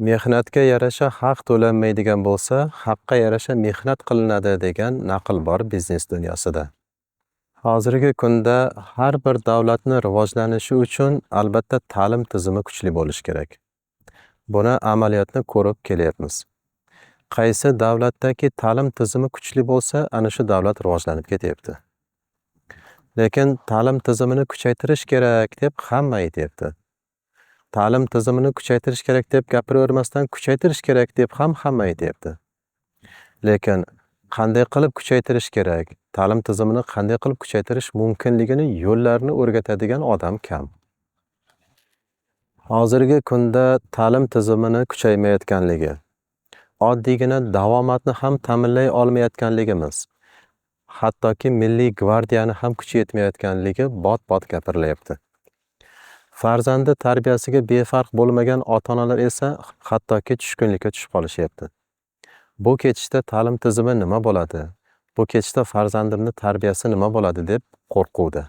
Mehnatga yarasha haq to'lanmaydigan bo'lsa, haqqa yarasha mehnat qilinadi degan naql bor biznes dunyosida. Hozirgi kunda har bir davlatni rivojlanishi uchun albatta ta'lim tizimi kuchli bo'lishi kerak. Buni amaliyotni ko'rib kelyapmiz. Qaysi davlatdaki ta'lim tizimi kuchli bo'lsa, ana shu davlat rivojlanib ketyapti. Lekin ta'lim tizimini kuchaytirish kerak deb hamma aytyapti. Ta'lim tizimini kuchaytirish kerak deb gapiravermasdan kuchaytirish kerak deb ham hamma aytyapti. Lekin qanday qilib kuchaytirish kerak, ta'lim tizimini qanday qilib kuchaytirish mumkinligini yo'llarini o'rgatadigan odam kam. Hozirgi kunda ta'lim tizimini kuchaymayotganligi, oddiygina davomatni ham ta'minlay olmayotganligimiz, hattoki Milliy gvardiyani ham kuchi yetmayotganligi bot-bot gapirilyapti. Farzandi tarbiyasiga befarq bo'lmagan ota-onalar esa hattoki tushkunlikka tushib qolishyapti. Bu ketishda ta'lim tizimi nima bo'ladi? Bu ketishda farzandimni tarbiyasi nima bo'ladi deb qo'rquvda.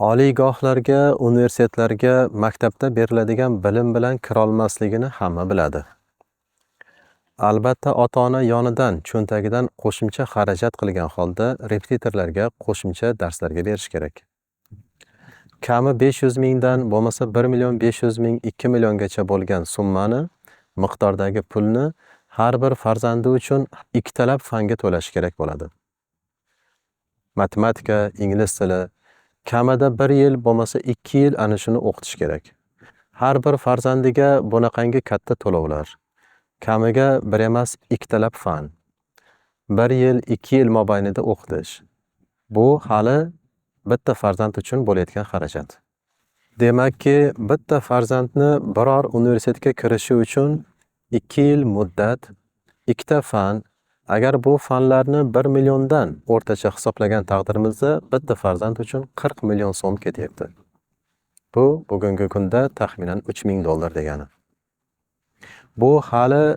Oliygohlarga, universitetlarga maktabda beriladigan bilim bilan kirolmasligini hamma biladi. Albatta ota-ona yonidan, cho'ntagidan qo'shimcha xarajat qilgan holda repetitorlarga qo'shimcha darslarga berish kerak. Kami 500 mingdan bo'lmasa 1 million 500 ming, 2 milliongacha bo'lgan summani, miqdordagi pulni har bir farzandi uchun ikkitalab fanga to'lash kerak bo'ladi. Matematika, ingliz tili kamida 1 yil bo'lmasa 2 yil ana shuni o'qitish kerak. Har bir farzandiga bunaqangi katta to'lovlar. Kamiga bir emas ikkitalab fan. 1 yil, 2 yil mobaynida o'qitish. Bu hali bitta farzand uchun bo'layotgan xarajat. Demakki, bitta farzandni biror universitetga kirishi uchun 2 yil muddat, ikkita fan, agar bu fanlarni 1 milliondan o'rtacha hisoblagan taqdirimizda bitta farzand uchun 40 million so'm ketyapti. Bu bugungi kunda taxminan 3000 dollar degani. Bu hali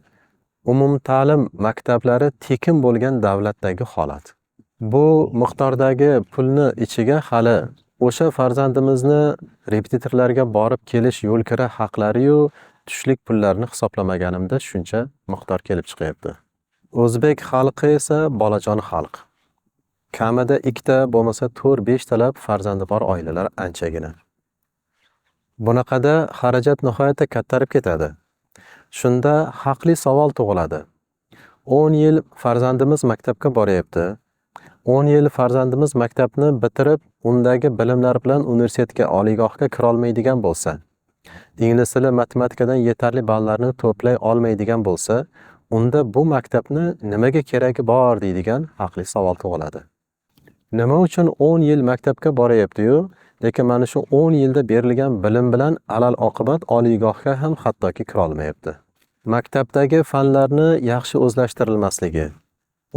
umumta'lim maktablari tekin bo'lgan davlatdagi holat. Bu miqdordagi pulni ichiga hali o'sha farzandimizni repetitorlarga borib kelish yo'l kira haqlari-yu tushlik pullarini hisoblamaganimda shuncha miqdor kelib chiqyapti. O'zbek xalqi esa bolajon xalq. Kamida ikkita bo'lmasa 4-5 talab farzandi bor oilalar anchagina. Bunaqada xarajat nihoyatda kattarib ketadi. Shunda haqli savol tug'iladi. 10 yil farzandimiz maktabga boryapti. 10 yil farzandimiz maktabni bitirib, undagi bilimlar bilan universitetga, oliygohga kirolmaydigan bo'lsa, ingliz tili, matematikadan yetarli ballarni to'play olmaydigan bo'lsa, unda bu maktabni nimaga keragi bor deydigan haqli savol tug'iladi. Nima uchun 10 yil maktabga boryapti-yu, lekin mana shu 10 yilda berilgan bilim bilan alal oqibat oliygohga ham hattoki kirolmayapti. Maktabdagi fanlarni yaxshi o'zlashtirilmasligi,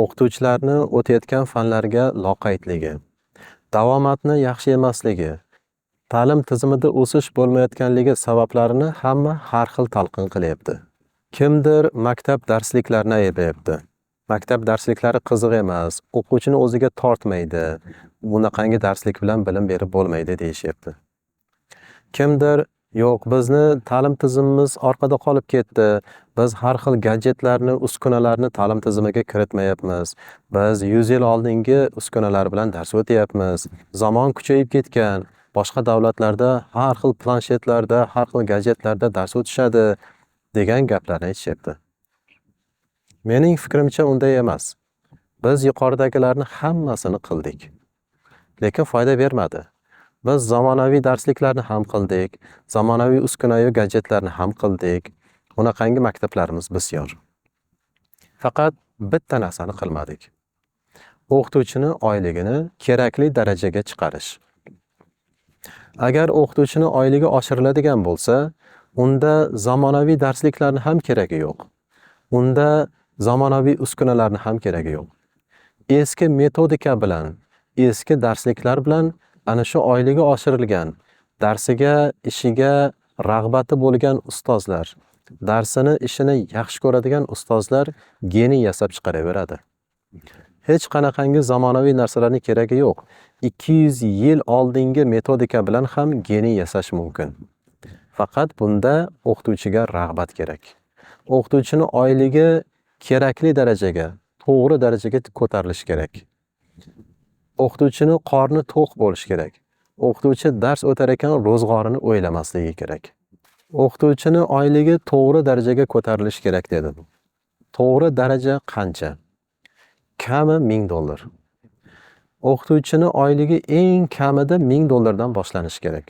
o'qituvchilarni o'tayotgan fanlarga loqaydligi, davomatni yaxshi emasligi, ta'lim tizimida o'sish bo'lmayotganligi sabablarini hamma har xil talqin qilyapti. Kimdir maktab darsliklarini ayblayapti. Maktab darsliklari qiziq emas, o'quvchini o'ziga tortmaydi, bunaqangi darslik bilan bilim berib bo'lmaydi deyishyapti. Kimdir yo'q, bizni ta'lim tizimimiz orqada qolib ketdi, biz har xil gadjetlarni, uskunalarni ta'lim tizimiga kiritmayapmiz, biz 100 yil oldingi uskunalar bilan dars o'tyapmiz, zamon kuchayib ketgan, boshqa davlatlarda har xil planshetlarda, har xil gadjetlarda dars o'tishadi degan gaplarni aytishyapti. Mening fikrimcha unday emas. Biz yuqoridagilarni hammasini qildik. Lekin foyda bermadi. Biz zamonaviy darsliklarni ham qildik, zamonaviy uskunaviy gadjetlarni ham qildik. Bunaqangi maktablarimiz bisyor. Faqat bitta narsani qilmadik. O'qituvchini oyligini kerakli darajaga chiqarish. Agar o'qituvchini oyligi oshiriladigan bo'lsa, unda zamonaviy darsliklarni ham keragi yo'q. Unda zamonaviy uskunalarni ham keragi yo'q. Eski metodika bilan, eski darsliklar bilan ana shu oyligi oshirilgan, darsiga, ishiga rag'bati bo'lgan ustozlar, darsini, ishini yaxshi ko'radigan ustozlar geniy yasab chiqaraveradi. Hech qanaqangi zamonaviy narsalarning keragi yo'q. 200 yil oldingi metodika bilan ham geniy yasash mumkin. Faqat bunda o'qituvchiga rag'bat kerak. O'qituvchini oyligi kerakli darajaga, to'g'ri darajaga ko'tarilishi kerak. O'qituvchini qorni to'q bo'lishi kerak. O'qituvchi dars o'tar ekan ro'zg'orini o'ylamasligi kerak. O'qituvchini oyligi to'g'ri darajaga ko'tarilishi kerak dedim. To'g'ri daraja qancha? Kami $1000. O'qituvchini oyligi eng kamida $1000dan boshlanishi kerak.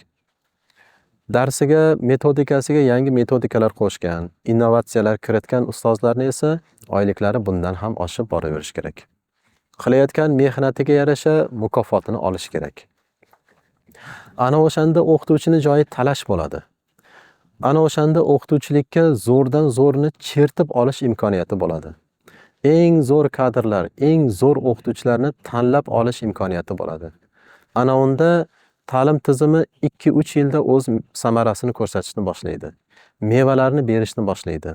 Darsiga, metodikasiga yangi metodikalar qo'shgan, innovatsiyalar kiritgan ustozlarni esa oyliklari bundan ham oshib boraverishi kerak. Qilayotgan mehnatiga yarasha mukofotini olish kerak. Ana o'shanda o'qituvchini joyi talash bo'ladi. Ana o'shanda o'qituvchilikka zo'rdan zo'rni chertib olish imkoniyati bo'ladi. Eng zo'r kadrlar, eng zo'r o'qituvchilarni tanlab olish imkoniyati bo'ladi. Ana unda ta'lim tizimi 2-3 yilda o'z samarasini ko'rsatishni boshlaydi. Mevalarni berishni boshlaydi.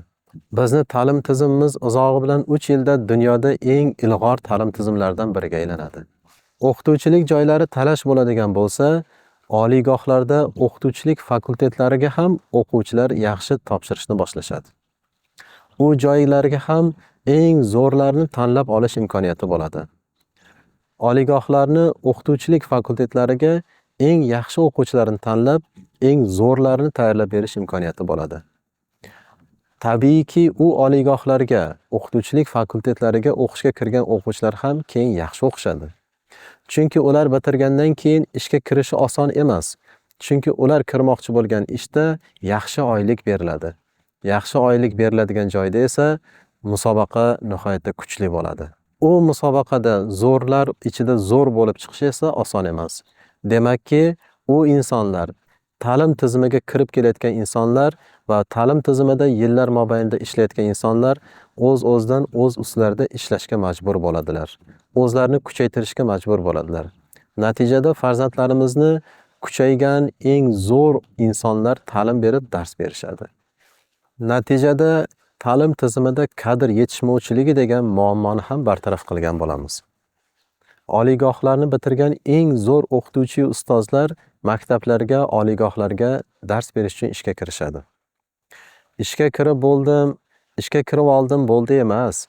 Bizni ta'lim tizimimiz uzog'i bilan 3 yilda dunyoda eng ilg'or ta'lim tizimlaridan biriga aylanadi. O'qituvchilik joylari talash bo'ladigan bo'lsa, oliygohlarda o'qituvchilik fakultetlariga ham o'quvchilar yaxshi topshirishni boshlashadi. U joylarga ham eng zo'rlarni tanlab olish imkoniyati bo'ladi. Oliygohlarni o'qituvchilik fakultetlariga eng yaxshi o'quvchilarni tanlab, eng zo'rlarini tayyorlab berish imkoniyati bo'ladi. Tabiiyki, u oliygohlarga, o'qituvchilik fakultetlariga o'qishga kirgan o'quvchilar ham keyin yaxshi o'qishadi. Chunki ular bitirgandan keyin ishga kirishi oson emas. Chunki ular kirmoqchi bo'lgan ishda yaxshi oylik beriladi. Yaxshi oylik beriladigan joyda esa musobaqa nihoyatda kuchli bo'ladi. U musobaqada zo'rlar ichida zo'r bo'lib chiqish esa oson emas. Demakki, u insonlar, ta'lim tizimiga kirib kelayotgan insonlar va ta'lim tizimida yillar mobaynida ishlayotgan insonlar o'z-o'zidan o'z ustlarida ishlashga majbur bo'ladilar. O'zlarini kuchaytirishga majbur bo'ladilar. Natijada farzandlarimizni kuchaygan eng zo'r insonlar ta'lim berib dars berishadi. Natijada ta'lim tizimida kadr yetishmovchiligi degan muammoni ham bartaraf qilgan bo'lamiz. Oliygohlarni bitirgan eng zo'r o'qituvchi ustozlar maktablarga, oliygohlarga dars berish uchun ishga kirishadi. Ishga kirib bo'ldim, ishga kirib oldim bo'ldi emas.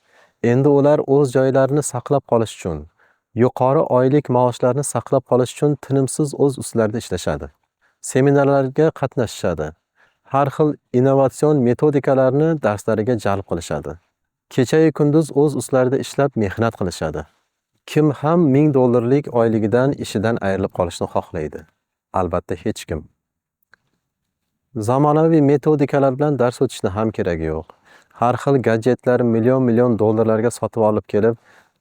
Endi ular o'z joylarini saqlab qolish uchun, yuqori oylik maoshlarni saqlab qolish uchun tinimsiz o'z ustlarida ishlashadi. Seminarlarga qatnashishadi. Har xil innovatsion metodikalarni darslariga jalb qilishadi. Kechayu kunduz o'z ustlarida ishlab mehnat qilishadi. Kim ham $1000lik oyligidan, ishidan ayrilib qolishni xohlaydi? Albatta hech kim. Zamonaviy metodikalar bilan dars o'tishni ham keragi yo'q. Har xil gadjetlar million-million dollarlarga sotib olib kelib,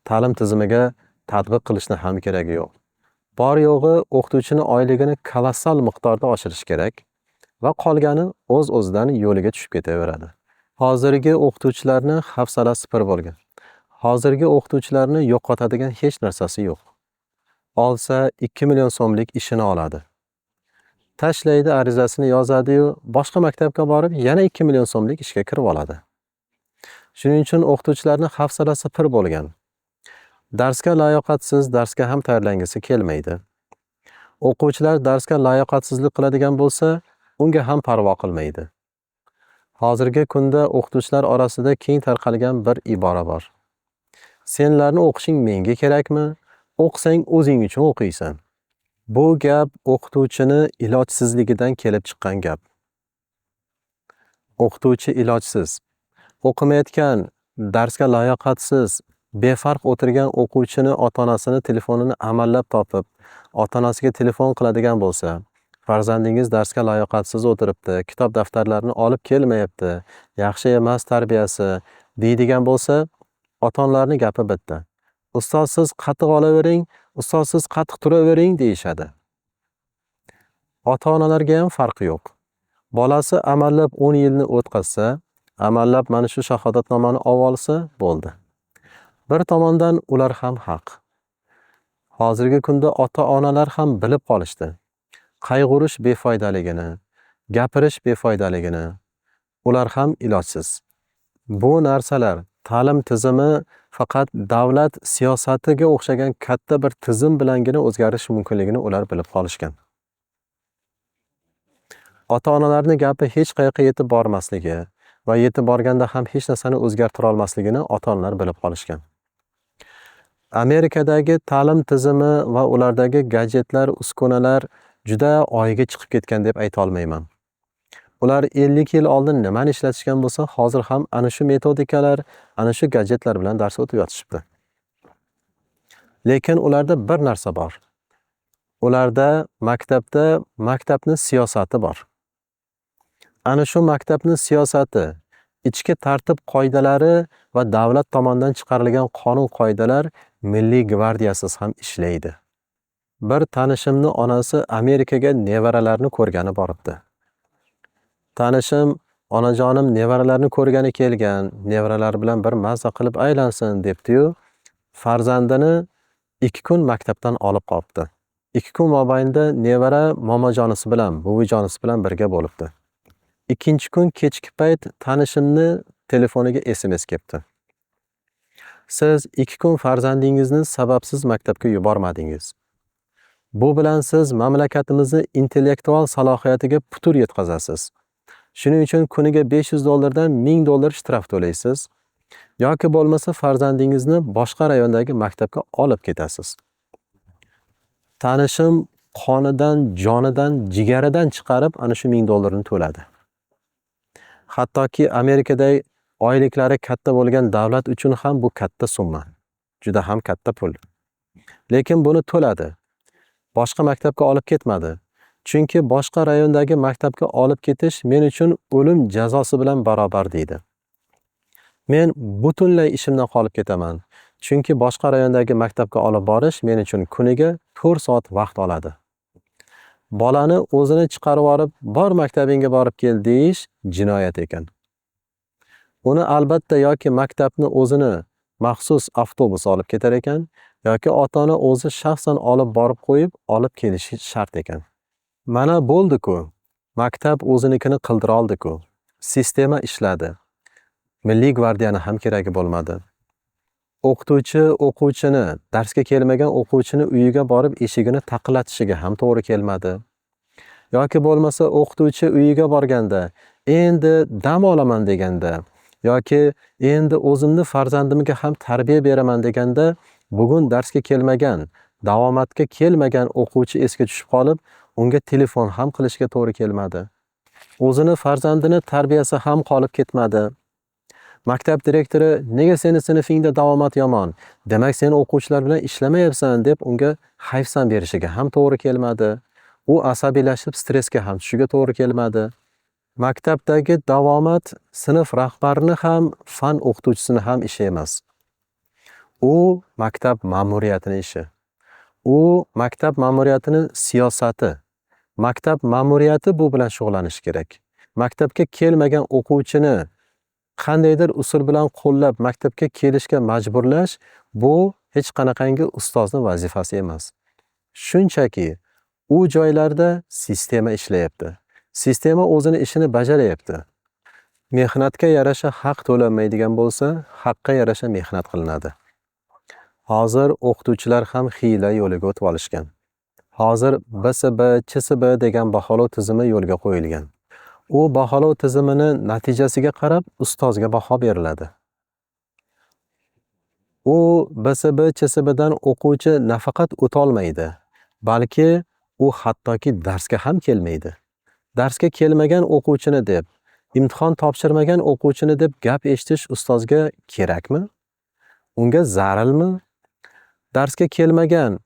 ta'lim tizimiga tatbiq qilishni ham keragi yo'q. Bor yo'g'i o'qituvchini oyligini kolossal miqdorda oshirish kerak va qolgani o'z-o'zidan yo'liga tushib ketaveradi. Hozirgi o'qituvchilarni hafsalasi pir bo'lgan. Hozirgi o'qituvchilarni yo'qotadigan hech narsasi yo'q. Olsa 2 million so'mlik ishini oladi. Tashlaydi, arizasini yozadi-yu, boshqa maktabga borib yana 2 million so'mlik ishga kirib oladi. Shuning uchun o'qituvchilarning hafsalasi pir bo'lgan. Darsga layoqatsiz, darsga ham tayyorlangisi kelmaydi. O'quvchilar darsga layoqatsizlik qiladigan bo'lsa, unga ham parvo qilmaydi. Hozirgi kunda o'qituvchilar orasida keng tarqalgan bir ibora bor. Senlarni o'qishing menga kerakmi? O'qisang o'zing uchun o'qiysan. Bu gap o'qituvchini ilojsizligidan kelib chiqqan gap. O'qituvchi ilojsiz. O'qimayotgan, darsga layoqatsiz, befarq o'tirgan o'quvchini ota-onasini telefonini amallab topib, ota-onasiga telefon qiladigan bo'lsa, farzandingiz darsga layoqatsiz o'tiribdi, kitob daftarlarini olib kelmayapti, yaxshi emas tarbiyasi deydigan bo'lsa, ota-onalarning gapi bitta. Ustoz siz qattiq olavering, ustoz siz qattiq turavering deyishadi. Ota-onalarga ham farqi yo'q. Bolasi amallab 10 yilni o'tkazsa, amallab mana shu shahodatnomani olib olsa bo'ldi. Bir tomondan ular ham haq. Hozirgi kunda ota-onalar ham bilib qolishdi. Qayg'urish befoydaligini, gapirish befoydaligini, ular ham ilojsiz. Bu narsalar ta'lim tizimi faqat davlat siyosatiga o'xshagan katta bir tizim bilangina o'zgarish mumkinligini ular bilib qolishgan. Ota-onalarning gapi hech qayoqqa yetib bormasligi, Va yetib borganda ham hech narsani o'zgartira olmasligini ota-onalar bilib qolishgan. Amerikadagi ta'lim tizimi va ulardagi gadjetlar, uskunalar juda oyiga chiqib ketgan deb ayta olmayman. Ular 50 yil oldin nimani ishlatishgan bo'lsa, hozir ham ana shu metodikalar, ana shu gadjetlar bilan dars o'tib yotishibdi. Lekin ularda bir narsa bor. Ularda maktabda maktabni siyosati bor. Ana shu maktabni siyosati, ichki tartib qoidalari va davlat tomonidan chiqarilgan qonun-qoidalar Milliy gvardiyasiz ham ishlaydi. Bir tanishimni onasi Amerikaga nevaralarini ko'rgani boribdi. Tanishim, onajonim nevaralarni ko'rgani kelgan, nevaralari bilan bir mazza qilib aylansin debdi-yu, farzandini 2 kun maktabdan olib qolibdi. 2 kun mobaynida nevara momojonisi bilan, buvijonisi bilan birga bo'libdi. 2-chi kun kechki payt tanishimni telefoniga SMS kelibdi. Siz 2 kun farzandingizni sababsiz maktabga yubormadingiz. Bu bilan siz mamlakatimizni intellektual salohiyatiga putur yetkazasiz. Shuning uchun kuniga $500 dan $1000 shtraf to'laysiz yoki bo'lmasa farzandingizni boshqa rayondagi maktabga olib ketasiz. Tanishim qonidan, jonidan, jigaridan chiqarib ana shu $1000 ni to'ladi. Hattoki Amerikada oyliklari katta bo'lgan davlat uchun ham bu katta summa. Juda ham katta pul. Lekin buni to'ladi. Boshqa maktabga olib ketmadi. Chunki boshqa rayondagi maktabga olib ketish men uchun o'lim jazosi bilan barobar deydi. Men butunlay ishimdan qolib ketaman. Chunki boshqa rayondagi maktabga olib borish men uchun kuniga 4 soat vaqt oladi. Bolani o'zini chiqarib olib, bor maktabingga borib kel deyish jinoyat ekan. Uni albatta yoki maktabni o'zini maxsus avtobus olib ketar ekan, yoki ota-ona o'zi shaxsan olib borib qo'yib, olib kelishi shart ekan. Mana bo'ldi-ku. Maktab o'zinikini qildira oldi-ku. Sistema ishladi. Milliy gvardiyani ham keragi bo'lmadi. O'qituvchi o'quvchini, darsga kelmagan o'quvchini uyiga borib eshigini taqillatishiga ham to'g'ri kelmadi. Yoki bo'lmasa o'qituvchi uyiga borganda, endi dam olaman deganda yoki endi o'zimni farzandimga ham tarbiya beraman deganda, bugun darsga kelmagan, davomatga kelmagan o'quvchi esga tushib qolib, unga telefon ham qilishga to'g'ri kelmadi. O'zini farzandini tarbiyasi ham qolib ketmadi. Maktab direktori nega seni sinfingda davomat yomon, demak sen o'quvchilar bilan ishlamayapsan deb unga hayfsan berishiga ham to'g'ri kelmadi. U asabiylashib stressga ham tushishiga to'g'ri kelmadi. Maktabdagi davomat sinf rahbarini ham, fan o'qituvchisini ham ishi emas. U maktab ma'muriyatini ishi. U maktab ma'muriyatini siyosati. Maktab ma'muriyati bu bilan shug'ullanishi kerak. Maktabga kelmagan o'quvchini qandaydir usul bilan qo'llab maktabga kelishga majburlash bu hech qanaqangi ustozni vazifasi emas. Shunchaki u joylarda sistema ishlayapti. Sistema o'zini ishini bajarayapti. Mehnatga yarasha haq to'lanmaydigan bo'lsa, haqqa yarasha mehnat qilinadi. Hozir o'qituvchilar ham hiyla yo'liga o'tib olishgan. Hozir BSB, CSB degan baholov tizimi yo'lga qo'yilgan. U baholov tizimini natijasiga qarab ustozga baho beriladi. U BSB, CSBdan o'quvchi nafaqat o'tolmaydi, balki u hattoki darsga ham kelmaydi. Darsga kelmagan o'quvchini deb, imtihon topshirmagan o'quvchini deb gap eshitish ustozga kerakmi? Unga zarilmi? Darsga kelmagan,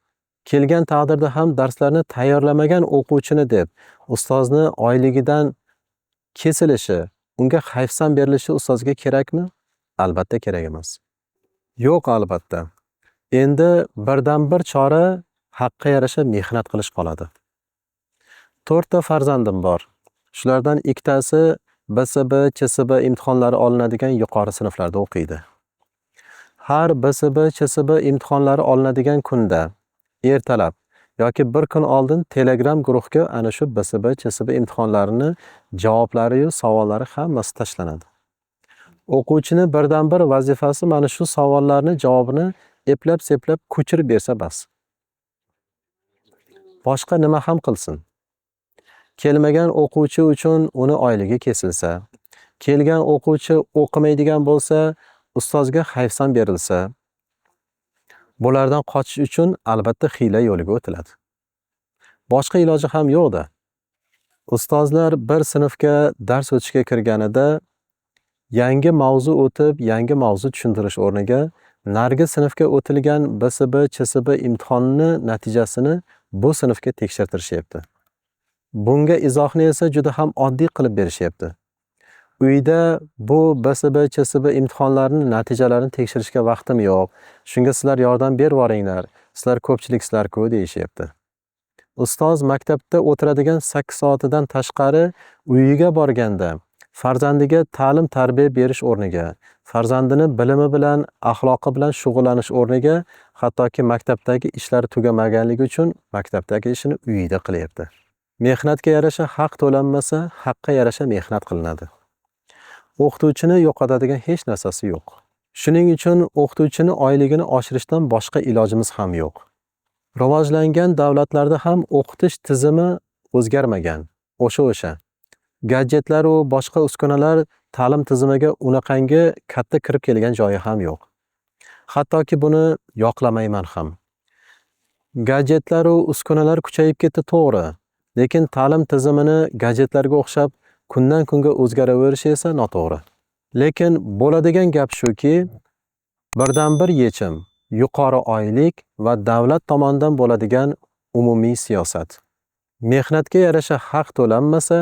kelgan taqdirda ham darslarni tayyorlamagan o'quvchini deb ustozni oyligidan kesilishi, unga hayfsan berilishi ustozga kerakmi? Albatta kerak emas. Yo'q albatta. Endi birdan-bir chora haqqa yarasha mehnat qilish qoladi. 4 ta farzandim bor. Shulardan 2tasi BSB, CSB imtihonlari olinadigan yuqori sinflarda o'qiydi. Har BSB, CSB imtihonlari olinadigan kunda ertalab yoki bir kun oldin Telegram guruhga ana shu BSB, CSB imtihonlarini javoblari-yu savollari hammasi tashlanadi. O'quvchini birdan-bir vazifasi mana shu savollarni javobini eplab-seplab ko'chirib bersa bas. Boshqa nima ham qilsin? Kelmagan o'quvchi uchun uni oyligi kesilsa, Kelgan o'quvchi o'qimaydigan bo'lsa, ustozga hayfsan berilsa, bulardan qochish uchun albatta hiyla yo'liga o'tiladi. Boshqa iloji ham yo'q-da. Ustozlar bir sinfga dars o'tishga kirganida yangi mavzu o'tib, yangi mavzu tushuntirish o'rniga narigi sinfga o'tilgan BSB, ChSB imtihonini natijasini bu sinfga tekshirtirishyapti. Bunga izohni esa juda ham oddiy qilib berishyapti. Uyda bu BSB, ChSB imtihonlarini natijalarini tekshirishga vaqtim yo'q. Shunga sizlar yordam bervoringlar. Sizlar ko'pchiliksizlar-ku deyishyapti. Ustoz maktabda o'tiradigan 8 soatidan tashqari uyiga borganda farzandiga ta'lim tarbiya berish o'rniga, farzandini bilimi bilan, axloqi bilan shug'ullanish o'rniga hattoki maktabdagi ishlari tugamaganligi uchun maktabdagi ishini uyida qilyapti. Mehnatga yarasha haq to'lanmasa, haqqa yarasha mehnat qilinadi. O'qituvchini yo'qotadigan hech narsasi yo'q. Shuning uchun o'qituvchini oyligini oshirishdan boshqa ilojimiz ham yo'q. Rivojlangan davlatlarda ham o'qitish tizimi o'zgarmagan. O'sha-o'sha. Gadjetlar u boshqa uskunalar ta'lim tizimiga unaqangi katta kirib kelgan joyi ham yo'q. Hattoki buni yoqlamayman ham. Gadjetlar u uskunalar kuchayib ketdi to'g'ri, lekin ta'lim tizimini gadjetlarga o'xshab kundan kunga o'zgaraverishi esa noto'g'ri. Lekin bo'ladigan gap shuki, birdan-bir yechim yuqori oylik va davlat tomonidan bo'ladigan umumiy siyosat. Mehnatga yarasha haq to'lanmasa,